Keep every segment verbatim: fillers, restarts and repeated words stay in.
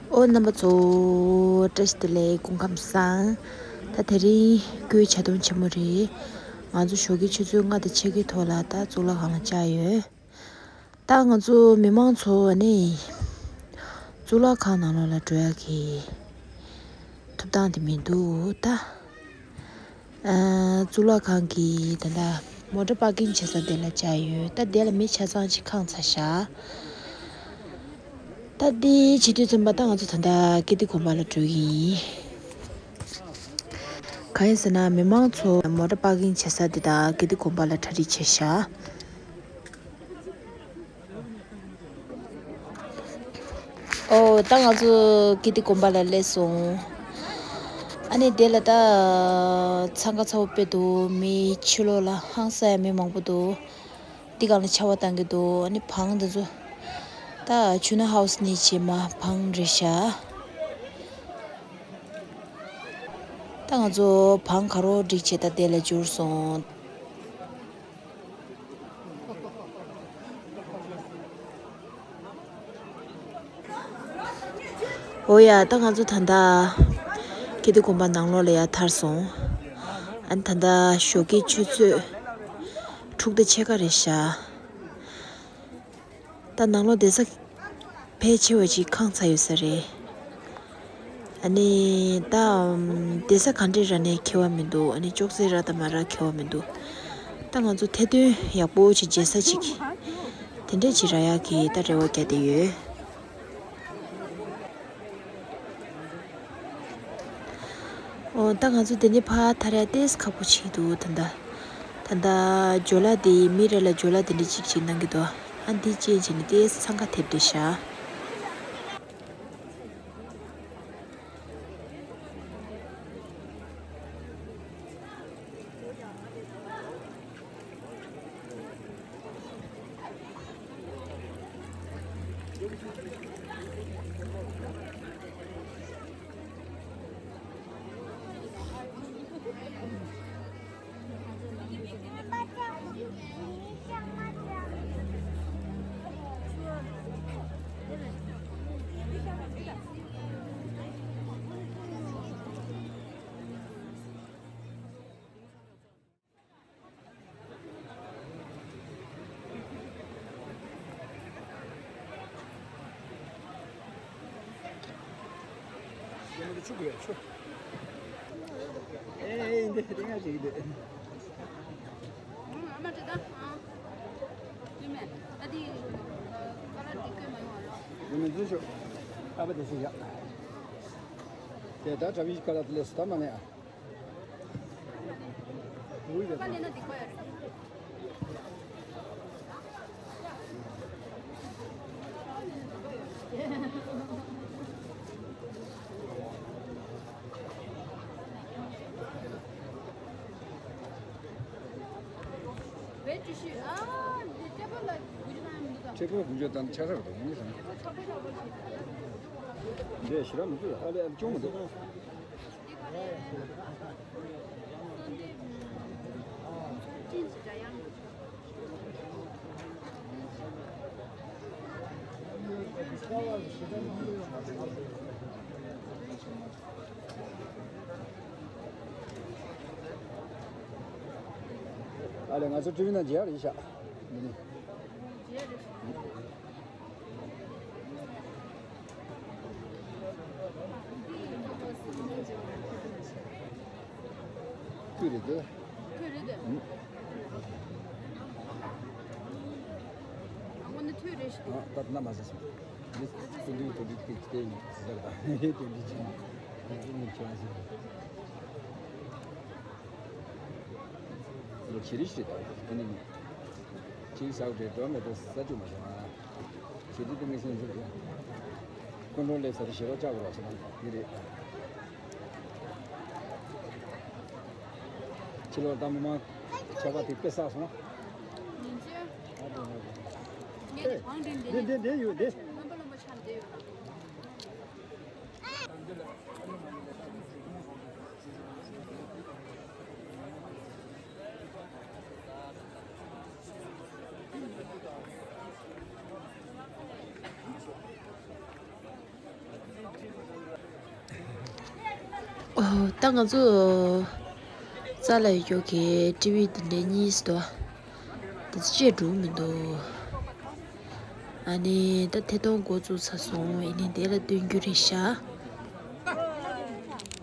ཨོ་རྣམ་པ་ཚོ། བཀྲ་ཤིས་བདེ་ལེགས། སྐུ་ཁམས་བཟང་། ད་དེ་རིང་སྐུའི་ཆ་སྡོམ་ཆེན་མོ་རེད། ང་ཚོ་ཞོགས་ཀའི་ཆུ་ཚོད་ལྔ་དང་ཕྱེད་ཀའི་ཐོག་ལ་ད་གཙུག་ལག་ཁང་ལ་བཅར་ཡོད། ད་ང་ཚོ་མི་མང་ཚོ་ནི་གཙུག་ལག་ཁང་ནང་ལོགས་ལ་འགྲོ་ཡག་གི་ཐུབ་ཐང་དེ་མི་འདུག་ད། ཨ། གཙུག་ལག་ཁང་གི་ད་ལྟ་མོ་ཊ་པར་ཀིང་བྱེད་ས་དེ་ལ་བཅར་ཡོད། ད་དེ་ལ་མི་ཆ་ཚང་ཅིག་ཁེངས་ཚར་ཤག་ད་དེ་བྱེད་དུས་ཙམ་པ་ད་ང་ཚོ་ད་ལྟ་ཀིརྟི་དགོན་པ་ལ་འགྲོ་གི་ཡིན། གང་ཡིན་ཟེར་ན་མི་མང་ཚོ་མོ་ཊ་པར་ཀིང་བྱེད་ས་དེ་དང་ཀིརྟི་དགོན་པ་ལ་གྲ་སྒྲིག་བྱས་ཤག་ཨོ། ད་ང་ཚོ་ཀིརྟི་དགོན་པ་ལ་སླེབས་སོང་། ཨ་ནི་དེ་ལ་ད་འཚང་ཁ་ཚ་པོ་དཔེ་འདུག་མི་ཕྱི་ལོགས་ལ་ཧང་སང་ཡ་མི་མང་པོ་འདུག་འདི་སྒང་ལ་ཆར་པ་བཏང་གི་འདུག་ཨ་ནི་བང་དེ་ཚོ་ད་ཆུ་སྣ་ཧའུ་སི་ནས་བྱས་མ་བང་རེད་ཤག་ད་ང་ཚོ་བང་ཁ་རོག་སྒྲིག་བྱས་ད་དེ་ལ་འབྱོར་སོང་། འོ་ཡ། ད་ང་ཚོ་ད་ལྟ་ཀིརྟི་དགོན་པ་ནང་ལོགས་ལ་ཡར་ཐར་སོང་། ཨ་ནི་ད་ལྟ་ཞོགས་ཀའི་ཆུ་ཚོད་དྲུག་དང་ཕྱེད་ཀ་རེད་ཤག་ད་ནང་ལོགས་བསྡད་ས་ཕལ་ཆེ་བ་ཅིག་ཁེངས་ཚར་ཡོད་ས་རེད། ཨ་ནི་ད་བསྡད་ས་ག་འདྲས་རག་ནའི་ཁྱད་པར་མི་འདུག་ཨ་ནི་ཅོག་ཙེ་རག་དང་མ་རག་ཁྱད་པར་མི་འདུག་ད་ང་ཚོ་ཐད་གཏོང་ཡག་པོ་ཅིག་མཇལ་ས་ཅིག་དེ་འདྲས་ཅིག་རག་ཡག་གི་ད་རེ་བ་རྒྱག་བསྡད་ཡོད། ཨོ། ད་ང་ཚོ་དེ་ནས་ཕར་ཐར་ཡ་ཏོག་ཙམ་ཁག་པོ་ཆགས་འདུག་ད་ལྟ། ད་ལྟ་ཇོ་ལ་དེ་མི་རེ་ལ་ཇོ་ལ་དེ་འདྲ་གཅིག་གཅིག་གནང་གི་འདུག་ཨ་འདི་ཅན་བྱས་ནས་ཏོག་ཙམ་འཚང་ཁ་ཐེབས་བསྡད་ཤག་དེ་ད་དྲ་བའི་ཀ་ལ་ལས་སུ་ད་མ་ནས་ཨ། ཁྲེ་པོ་དགུ་བཅུ་དང་ཆ་རག་དང་ཡིན་ཟེར། འདི་ཞི་ར་མི་འདུག་ཨ་ལེ་ཨ་ལེ་ཅུང་མི་འདུག་ཨ་ལེ་ང་ཚོ་ཀྲི་བི་ན་མཇལ་རེད་ཤག་ཁོས་རེད་དེ། ཁོས་རེད་དེ། ཨ་ངོ་ནི་ཐོས་རེད་ཤི། ཨ་ད་ན་མ་ཟེར་སོང་། འདི་སུ་འདི་ཐོ་འདི་ཐོ་ཅི་ཏེ་ཡིན་ཟེར་ད་ཧེ་ཐོ་འདི་ཅི་ཡིན་ཅི་མི་ཆོག་ཟེར། ལོ་ཆེ་རི་ཤི་ད་ཨ་ནི་མི་ཅིག་ཟག་རེད་འགྲོ་མེད་དོ་ས་ཅུ་མ་ཟེར་ན། ཞེ་དྲི་དེ་མི་སེམས་ཟེར་ཡ། ཀུན་སློང་ལས་ཟེར་ཞེ་རོ་ལྕགས་རོ་ཟེར་ན་དེ་རེད། ཕྱི་ལོགས་ད་མི་མང་ཆར་པ་དེ་དཔེ་བསགས་སོང་། ཉིན་ཅེ། ཨ་དེ་ནས། ངས་དེ་བང་སྒྲིག་འདི་འདི་འདི་འདི་ཡོད་འདི། རྣམ་པ་རྣམ་པ་ཆགས་འདི་ཡོད་ལ། ཨོ། ད་ང་ཚོ་རྩ་ལ་ཡོད་ཀྱི་ཊི་ཝི་དེ་འདྲ་གཉིས་འདུག་ད་ཅི་འགྲོ་མི་འདུག་ཨ་ནི་ད་ཐད་གཏོང་འགོ་བཙུགས་ཚར་སོང་། ཡིན་ནའི་དེ་ལ་སྟོན་རྒྱུ་རེད་ཤག་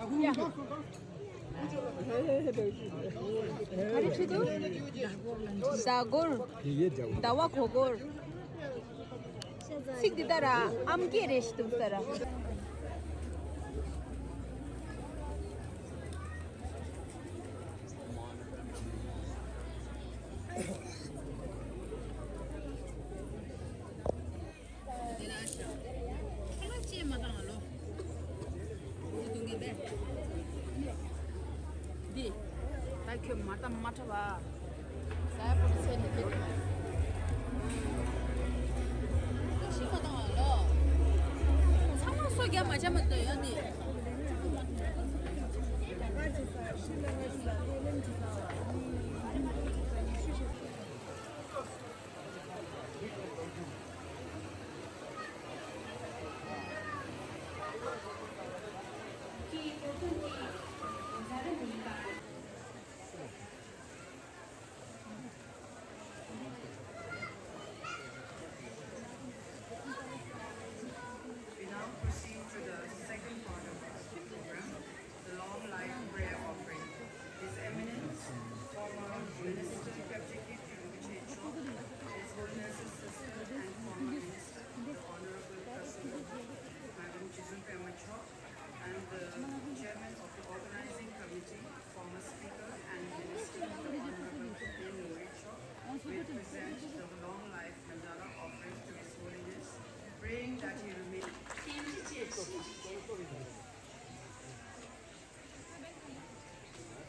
ག་རེ་བྲིས་འདུག་ཟ་སྒོར། ཟླ་བ་གོ་སྒོར། ཚིག་འདི་ལྟར་ཨམ་སྐད་རེ་ཞིག་འདུག་ཟེར། འདི་ད་ཁྱོད་མ་བཏང་མ་ཁྲབ་བ། ཟ་ཡ་པོ་ཏི་ཚད་ནི་ཁྱོད་ཤི་མ་བཏང་བ་ལོ། ཚང་མ་སོ་རྒྱ་མ་བྱ་མ་འདོད་ཡ་ནི། We now proceed to the second part of our program, the long life prayer offering. His Eminence, former Minister Kyabjekit Rinpoche Chok, His Holiness's sister and former Minister, the Honorable Cousin Madam Jisun Pema Chok, and the Chairman of the Organizing Committee, former Speaker and Minister, the Honorable Nen Norey Chok, will present the long life mandala offering to His Holiness, praying that he remain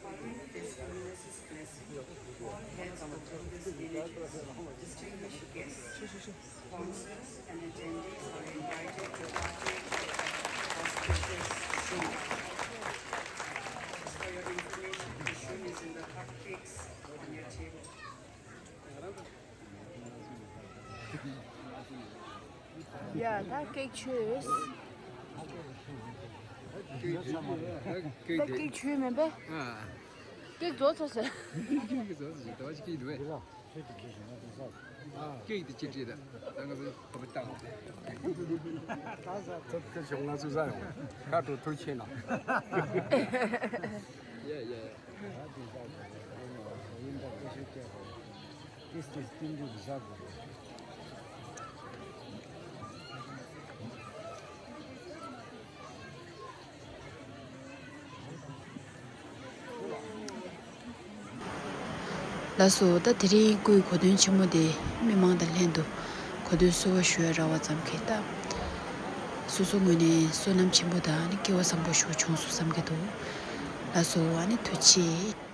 Following His Holiness's blessing, all heads of Buddhist villages, distinguished guests, sponsors, and attendees are invited to partake of the auspicious drink. For your information, the shroom is in the cupcakes on your table. ཡ། ད་ཀེག་མཆོད། ད་ཀེག་མཆོད་མིན་པས། ཨ། ཀེག་རྫོགས་ཚར་སོང་། ཀེག་རྫོགས་ཚར་སོང་། ད་བ་ཅིག་ཀེག་འདུག་པས། ཨ། ཀེག་དེ་ཅི་སྤྲད་ད། ད་ང་ཚོ་ཕ་བུ་བཏང་། ད་ཟ་ཐུབ་ཐུབ་བྱུང་ང་ཚོ་ཟ་ཡོང་། ཁ་དྲོ་ཐུགས་ཆེ་གནང་། ཡ་ཡ། ཏིས་ཏིས་ཏིན་ཏིན་ཟ་དགོས། ལགས་སོ། ད་དེ་རིང་སྐུའི་གོ་སྟོན་ཆེན་མོ་དེ་མི་མང་དང་ལྷན་དུ་གོ་སྟོན་གསོལ་བ་ཞུ་ཡ་རག་པ་ཙམ་གྱིས་ད་སོ་སོའི་ངོས་ནས་བསོད་ནམས་ཆེན་པོ་དང་ནི་སྐལ་བ་བཟང་པོ་ཞིག་བྱུང་སོང་བསམ་གྱི་འདུག་ལགས་སོ། ཨ་ནི་ཐུགས་རྗེ་ཆེ།